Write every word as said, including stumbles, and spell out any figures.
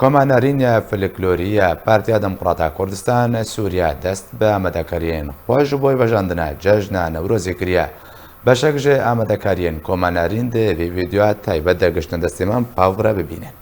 Koma Nerîn ya Folklorî ya Partiya Demokrata Kurdistan Sûriye dest bi amadekariyên xwe ji bo vejandina cejna Newrozê kiriye. Beşek ji amadekariyên Koma Nerîn di vê vîdeoya taybet de giştin destê me, pav re bibînin.